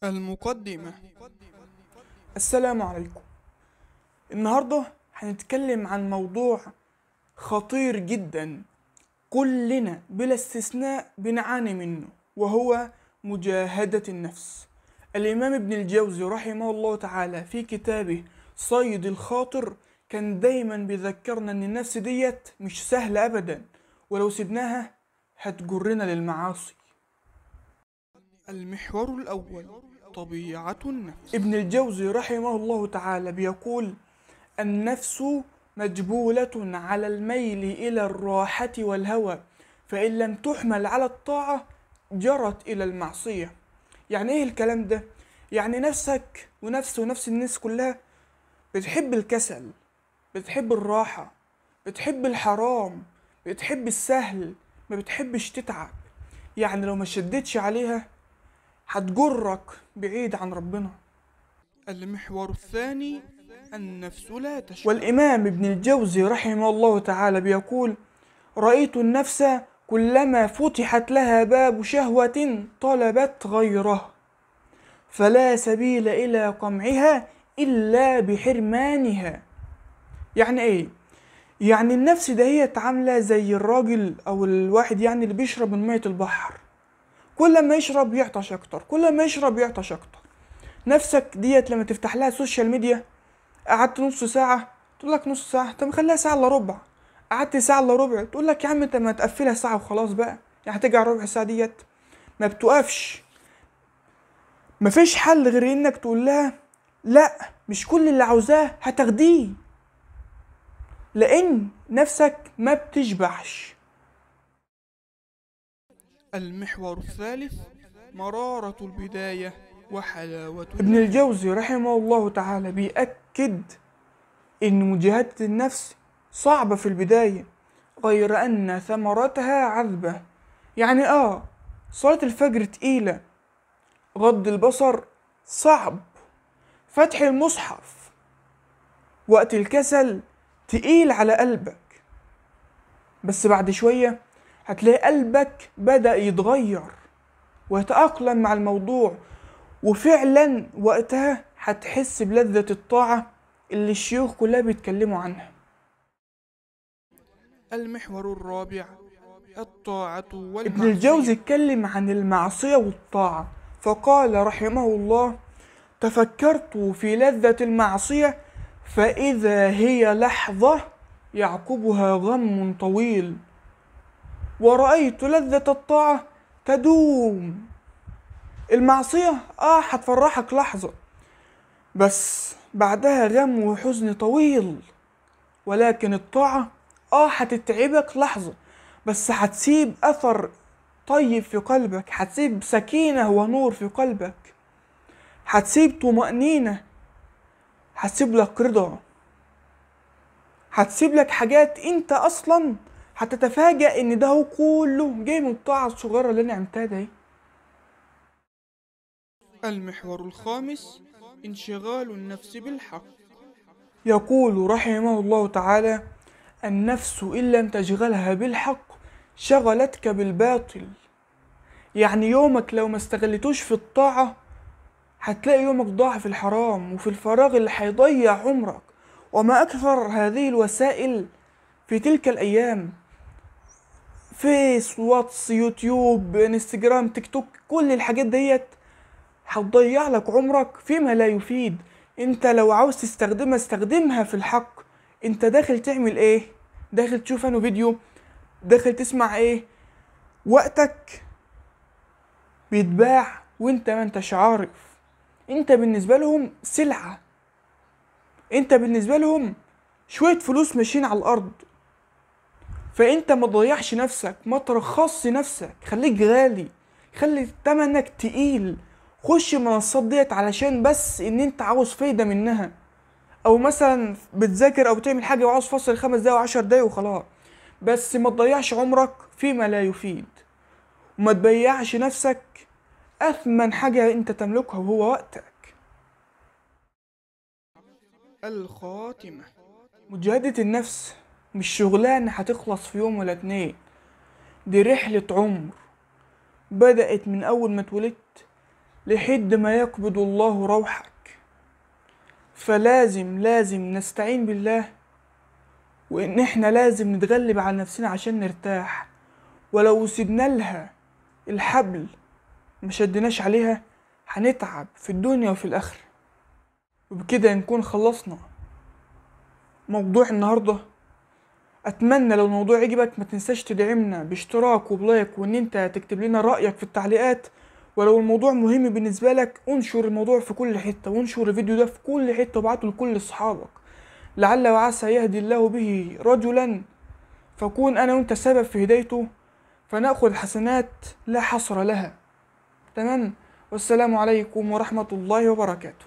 المقدمة. السلام عليكم. النهاردة هنتكلم عن موضوع خطير جدا كلنا بلا استثناء بنعاني منه، وهو مجاهدة النفس. الإمام ابن الجوزي رحمه الله تعالى في كتابه صيد الخاطر كان دايما بيذكرنا ان النفس ديت مش سهلة ابدا، ولو سيبناها هتجرنا للمعاصي. المحور الأول: طبيعة النفس. ابن الجوزي رحمه الله تعالى بيقول: النفس مجبولة على الميل إلى الراحة والهوى، فإن لم تحمل على الطاعة جرت إلى المعصية. يعني إيه الكلام ده؟ يعني نفسك ونفس ونفس الناس كلها بتحب الكسل، بتحب الراحة، بتحب الحرام، بتحب السهل، ما بتحبش تتعب. يعني لو ما شدتش عليها هتجرك بعيد عن ربنا. المحور الثاني: النفس لا تشبع. والإمام ابن الجوزي رحمه الله تعالى بيقول: رأيت النفس كلما فتحت لها باب شهوة طلبت غيره، فلا سبيل إلى قمعها إلا بحرمانها. يعني إيه؟ يعني النفس دهيت عاملة زي الراجل أو الواحد يعني اللي بيشرب من مية البحر، كل ما يشرب يعطش أكتر، كل ما يشرب يعطش أكتر. نفسك ديت لما تفتح لها social media، قعدت نص ساعة تقول لك نص ساعة، طب خليها ساعة إلا ربع. قعدت ساعة إلا ربع تقول لك يا عم انت ما تقفلها ساعة وخلاص بقى، يعني هترجع ربع ساعة ديت ما بتوقفش. مفيش حل غير انك تقول لها لا، مش كل اللي عاوزاه هتاخديه، لان نفسك ما بتشبعش. المحور الثالث: مرارة البداية وحلاوة. ابن الجوزي رحمه الله تعالى بيأكد إن مجاهدة النفس صعبة في البداية، غير أن ثمرتها عذبة. يعني صلاة الفجر تقيلة، غض البصر صعب، فتح المصحف وقت الكسل تقيل على قلبك، بس بعد شوية هتلاقي قلبك بدأ يتغير ويتأقلم مع الموضوع، وفعلا وقتها هتحس بلذة الطاعة اللي الشيوخ كلها بيتكلموا عنها. المحور الرابع: الطاعة والمعصية. ابن الجوزي اتكلم عن المعصية والطاعة، فقال رحمه الله: تفكرت في لذة المعصية فإذا هي لحظة يعقبها غم طويل، ورأيت لذة الطاعة تدوم. المعصية هتفرحك لحظة، بس بعدها غم وحزن طويل، ولكن الطاعة هتتعبك لحظة، بس هتسيب أثر طيب في قلبك، هتسيب سكينة ونور في قلبك، هتسيب طمأنينة، هتسيب لك رضا، هتسيب لك حاجات انت اصلا هتتفاجأ ان ده هو كله جاي من الطاعة الصغيرة اللي انا عملتها ده. المحور الخامس: انشغال النفس بالحق. يقول رحمه الله تعالى: النفس إن لم تشغلها بالحق شغلتك بالباطل. يعني يومك لو ما استغلتوش في الطاعة هتلاقي يومك ضاع في الحرام وفي الفراغ اللي هيضيع عمرك. وما أكثر هذه الوسائل في تلك الأيام، فيس، واتس، يوتيوب، انستجرام، تيك توك، كل الحاجات ديت هتضيع لك عمرك فيما لا يفيد. انت لو عاوز تستخدمها استخدمها في الحق. انت داخل تعمل ايه؟ داخل تشوف انه فيديو، داخل تسمع ايه؟ وقتك بيتباع وانت ما انتش عارف. انت بالنسبة لهم سلعة، انت بالنسبة لهم شوية فلوس ماشيين على الارض. فانت ما تضيعش نفسك، ما ترخصش نفسك، خليك غالي، خلي تمنك تقيل. خش المنصات ديت علشان بس ان انت عاوز فايدة منها، او مثلا بتذاكر او بتعمل حاجة وعاوز فصل 5 دقايق و10 دقايق وخلاص. بس ما تضيعش عمرك فيما لا يفيد، وما تبيعش نفسك اثمن حاجة انت تملكها وهو وقتك. الخاتمة: مجاهدة النفس مش شغلانة هتخلص في يوم ولا اتنين، دي رحلة عمر بدأت من أول ما اتولدت لحد ما يقبض الله روحك. فلازم لازم نستعين بالله، وإن إحنا لازم نتغلب على نفسنا عشان نرتاح. ولو سيبنا لها الحبل ما شدناش عليها هنتعب في الدنيا وفي الآخرة. وبكده نكون خلصنا موضوع النهاردة. أتمنى لو الموضوع عجبك ما تنساش تدعمنا باشتراك وبلايك، وإن أنت تكتب لنا رأيك في التعليقات. ولو الموضوع مهم بالنسبة لك انشر الموضوع في كل حتة، وانشر الفيديو ده في كل حتة، وابعته لكل أصحابك، لعل وعسى يهدي الله به رجلا فكون أنا وأنت سبب في هدايته، فنأخذ حسنات لا حصر لها. تمام، والسلام عليكم ورحمة الله وبركاته.